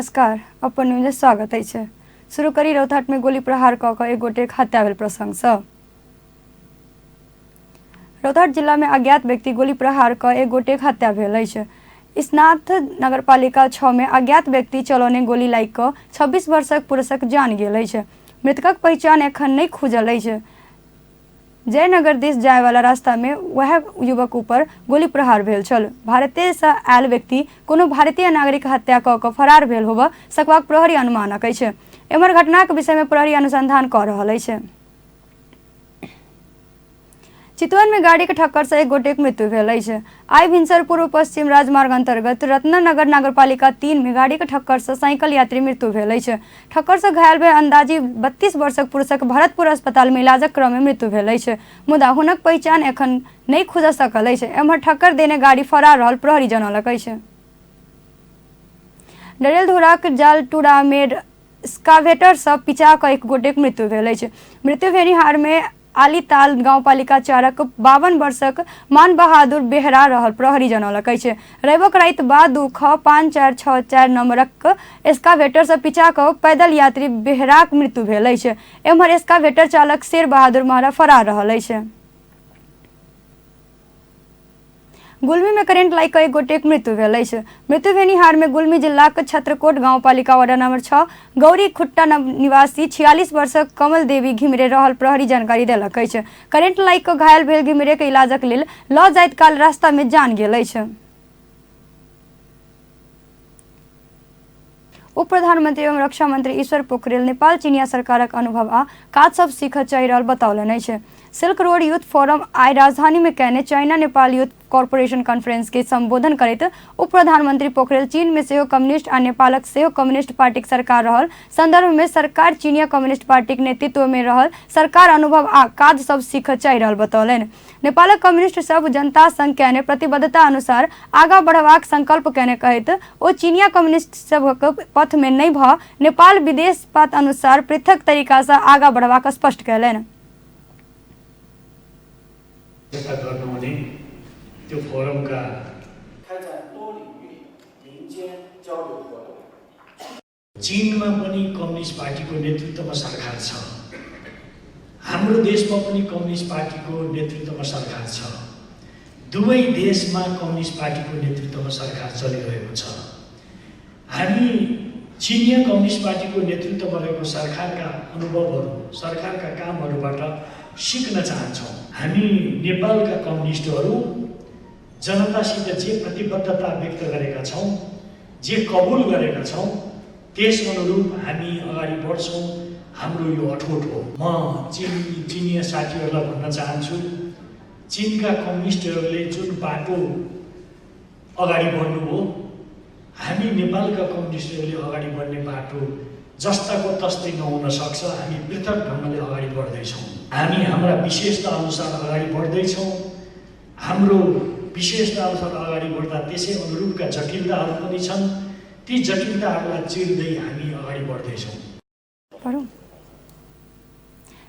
नमस्कार, अपन न्यूज स्वागत अछि। शुरू करी रौतहट में गोली प्रहार कऽ कऽ एक गोटेक हत्या भेल प्रसंगसँ। रौतहट जिला में अज्ञात व्यक्ति गोली प्रहार कऽ एक गोटेक हत्या भेल अछि। स्नाथ नगरपालिका 6 में अज्ञात व्यक्ति चलौने गोली लागि कऽ 26 वर्षक पुरुषक जान गेल अछि। मृतकक पहिचान एखन नहि खुजल अछि। जयनगर दिस जायवाला रास्ता में वएह युवक ऊपर गोली प्रहार भेल छल। भारते सँ आयल व्यक्ति कोनो भारतीय नागरिक हत्या कऽ कऽ फरार भेल होबऽ सकबाक प्रहरी अनुमानक अछि। एम्हर घटनाक विषय में प्रहरी अनुसंधान कऽ रहल अछि। चितवन में गाड़ी के ठक्कर से एक गोटेक मृत्यु भेल अछि। आइ भिनसर पूर्व पश्चिम राजमार्ग अंतर्गत रत्ननगर नगरपालिका 3 में गाड़ी के ठक्कर से साइकिल यात्री मृत्यु भेल अछि। ठक्कर से घायल भेल अंदाजी 32 वर्षक पुरुषक भरतपुर अस्पताल में इलाजक क्रम में मृत्यु भेल अछि, मुदा हुनक पहिचान एखन नहि खुजि सकल अछि। एम्हर ठक्कर देने गाड़ी फरार रहल प्रहरी जनौलक अछि। डडेलधुराक जालटुरा में स्कावेटर सँ पिचा कऽ एक गोटेक मृत्यु भेल अछि। मृत्यु भेनिहार में आलीताल गाउँपालिका 4 52 वर्षक मान बहादुर बेहरा रहल प्रहरी जनौलक अछि। रविक राति 2 ख 5 4 6 4 नम्बरक एस्कावेटर सँ पिचा कऽ पैदल यात्री बेहराक मृत्यु भेल अछि। एम्हर एस्कावेटर चालक शेर बहादुर महरा फरार रहल अछि। गुल्मी में करेंट लागि कऽ एक गोटेक मृत्यु भेल अछि। मृत्यु भेनिहार में गुल्मी जिलाक छत्रकोट गाउँपालिका वार्ड नंबर 6 गौरी खुट्टा निवासी 46 वर्षक कमल देवी घिमिरे रहल प्रहरी जानकारी देलक अछि। करेंट लागि कऽ घायल भेल घिमिरे के इलाजक लेल लऽ जाइत काल रास्ता में जान गेल अछि। उप प्रधानमंत्री एवं रक्षा मंत्री ईश्वर पोखरेल नेपाल चीनिया सरकारक अनुभव आ काज सब सीखऽ चाहि रहल बतौलनि अछि। सिल्क रोड यूथ फोरम आइ राजधानी में कयने China Nepal youth corporation conference के संबोधन करैत उप प्रधानमंत्री पोखरेल चीन में सेहो कम्युनिस्ट आ नेपालक सेहो कम्युनिस्ट पार्टीक सरकार रहल संदर्भ में सरकार चीनिया कम्युनिस्ट पार्टीक नेतृत्व में रहल सरकार अनुभव आ काज सब सीखऽ चाहि रहल बतौलनि। नेपालक कम्युनिस्ट सब जनता संग कयने प्रतिबद्धता अनुसार आगाँ बढ़बाक संकल्प कयने कहैत ओ चीनिया कम्युनिस्ट सभक पथ में नहि भऽ नेपाल विदेश पथ अनुसार पृथक तरीका सँ आगाँ बढ़बाक स्पष्ट कयलनि। गर्नुहुने त्यो फोरमका चीनमा पनि कम्युनिस्ट पार्टीको नेतृत्वमा सरकार छ, हाम्रो देशमा पनि कम्युनिस्ट पार्टीको नेतृत्वमा सरकार छ। दुवै देशमा कम्युनिस्ट पार्टीको नेतृत्वमा सरकार चलिरहेको छ। हामी चिनिया कम्युनिस्ट पार्टीको नेतृत्वमा रहेको सरकारका अनुभवहरू, सरकारका कामहरूबाट सिक्न चाहन्छौँ। हामी नेपालका कम्युनिस्टहरू जनतासित जे प्रतिबद्धता व्यक्त गरेका छौँ, जे कबुल गरेका छौँ, त्यस अनुरूप हामी अगाडि बढ्छौँ। हाम्रो यो अठोट हो। म चिनिया साथीहरूलाई भन्न चाहन्छु, चिनका कम्युनिस्टहरूले जुन बाटो अगाडि बढ्नुभयो, हामी नेपालका कम्युनिस्टहरूले अगाडि बढ्ने बाटो जस्ताको तस्तै नहुन सक्छ। हामी पृथक ढङ्गले अगाडि बढ्दैछौँ। हामी हाम्रा विशेषता अनुसार अगाडि बढ्दैछौँ। हाम्रो विशेषता अनुसार अगाडि बढ्दा त्यसै अनुरूपका जटिलताहरू पनि छन्। ती जटिलताहरूलाई चिर्दै हामी अगाडि बढ्दैछौँ।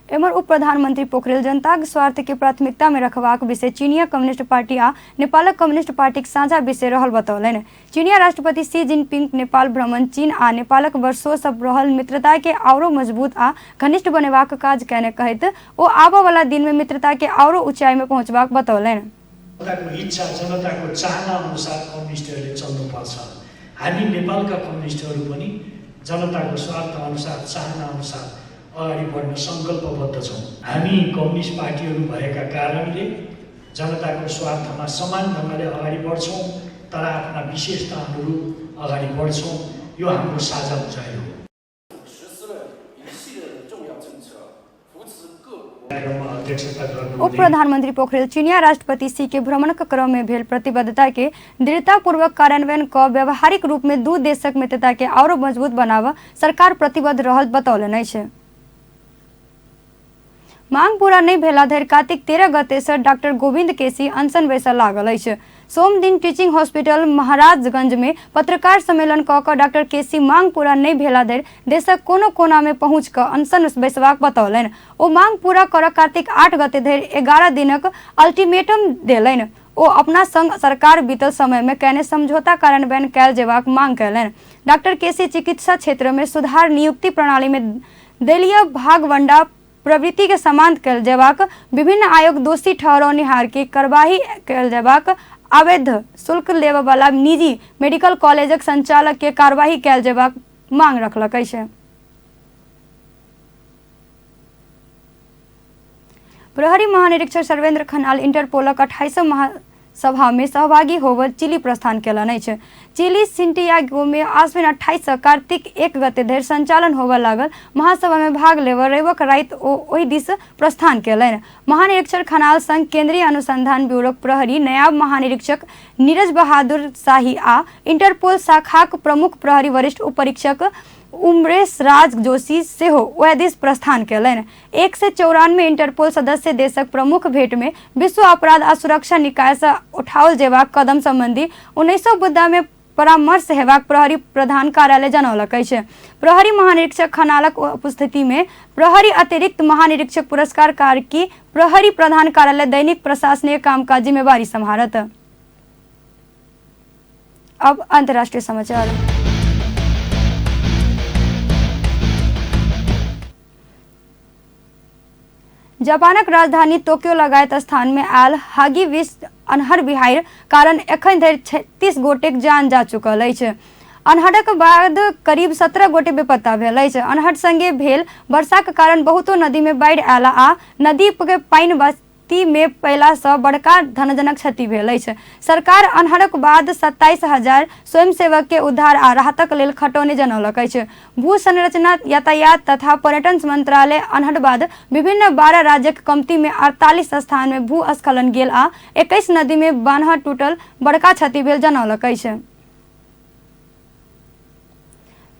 एम्हर उप प्रधानमंत्री पोखरेल जनताक स्वार्थ के प्राथमिकता में रखबाक विषय चीनिया कम्युनिस्ट पार्टी आ नेपालक कम्युनिस्ट पार्टीक साझा विषय रहल बतौलनि। चीनिया राष्ट्रपति शी जिनपिंग नेपाल भ्रमण चीन आ नेपालक वर्षो सब रहल मित्रता के आओरो मजबूत आ घनिष्ठ बनेबाक काज कयने कहैत ओ आबऽ वाला दिन में मित्रता के आओरो ऊंचाई में पहुंचबाक बतौलनि। जनताको इच्छा, जनताको चाहना अनुसार कम्युनिस्टहरूले चल्नुपर्छ। हामी नेपालका कम्युनिस्टहरू पनि जनताको स्वार्थ अनुसार, चाहना अनुसार अगाडि बढ्न सङ्कल्पबद्ध छौँ। हामी कम्युनिस्ट पार्टीहरू भएका कारणले जनताको स्वार्थमा समान ढङ्गले अगाडि बढ्छौँ, तर आफ्ना विशेषता अनुरूप अगाडि बढ्छौँ। यो हाम्रो साझा उचाइ हो। उप प्रधानमंत्री पोखरेल चीनिया राष्ट्रपति शी के भ्रमणक क्रम में भेल प्रतिबद्धता के दृढ़तापूर्वक कार्यान्वयन क व्यावहारिक रूप में दू देशक मित्रता के आओरो मजबूत बनाबऽ सरकार प्रतिबद्ध रहल बतौलनि अछि। मांग पूरा नहि भेला धरि कार्तिक 13 गते सँ डाक्टर गोविंद केसी अनशन बैसऽ लागल अछि। सोम दिन टीचिंग हॉस्पिटल महाराजगंज में पत्रकार सम्मेलन कऽ कऽ डाक्टर केसी मांग पूरा नहि भेला धरि देशक कोनो कोना में पहुंच कऽ अनशन बैसबाक बतौलनि। ओ मांग पूरा करऽ कार्तिक 8 गते धरि 11 दिनक अल्टीमेटम देलनि। ओ अपना संग सरकार बीतल समय में कयने समझौता कार्यान्वयन कयल जेबाक मांग कयलनि। डॉक्टर केसी चिकित्सा क्षेत्र में सुधार, नियुक्ति प्रणाली में दलीय भागवंडा प्रवृत्ति के समाप्त कयल जेबाक, विभिन्न आयोग दोषी ठहरौनिहार के कार्यवाही कयल जेबाक, अवैध शुल्क लेबऽ निजी मेडिकल कॉलेजक संचालक के कार्यवाही कयल जेबाक मांग रखलक अछि। प्रहरी महानिरीक्षक सर्वेंद्र खनाल इंटरपोलक 28 महासभा में सहभागी होबय चिली प्रस्थान कयलनि अछि। चिली सिंटियागो में आश्विन 28 सँ कार्तिक 1 गते धरि संचालन होबय लागल महासभा में भाग लेबय रविक राति ओ ओहि दिस प्रस्थान कयलनि। महानिरीक्षक खनाल संग केंद्रीय अनुसंधान ब्यूरोक प्रहरी नायब महानिरीक्षक नीरज बहादुर शाही आ इंटरपोल शाखाक प्रमुख प्रहरी वरिष्ठ उप परीक्षक उमरेश राज जोशी सेहो ओहि दिस प्रस्थान कयलनि। 194 इंटरपोल सदस्य देशक प्रमुख भेंट में विश्व अपराध आ सुरक्षा निकाय सँ उठाओल जेबाक कदम संबंधी 19 मुद्दा में परामर्श हेबाक प्रहरी प्रधान कार्यालय जनौलक अछि। प्रहरी महानिरीक्षक खनालक उपस्थिति में प्रहरी अतिरिक्त महानिरीक्षक पुरस्कार कार्की प्रहरी प्रधान कार्यालय दैनिक प्रशासनिक कामकाज जिम्मेवारी सम्हारत। अब अंतर्राष्ट्रीय समाचार। जापानक राजधानी टोक्यो लगायत स्थान में आयल हागी विष अन्हर बिहाड़ि कारण एखन धरि 36 गोटेक जान जा चुकल अछि। अन्हरक बाद करीब 17 गोटे बेपत्ता भेल अछि। अन्हर संगे भेल वर्षाक कारण बहुतो नदी में बाढ़ि आयल आ नदी के पानि बस्ती में पयला सँ बड़का धनजनक क्षति भेल अछि। सरकार अन्हरक बाद 27,000 स्वयंसेवक के उद्धार आ राहतक लेल खटौने जनौलक अछि। भू संरचना, यातायात तथा पर्यटन मंत्रालय अन्हर बाद विभिन्न 12 राज्यक कमती में 48 स्थान में भूस्खलन गेल आ 21 नदी में बान्ह टूटल बड़का क्षति भेल जनौलक अछि।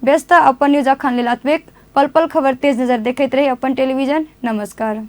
व्यस्त अपन न्यूज अखन लेल अतबेक। पल पल खबर तेज नजर देखैत रही अपन टेलीविजन। नमस्कार।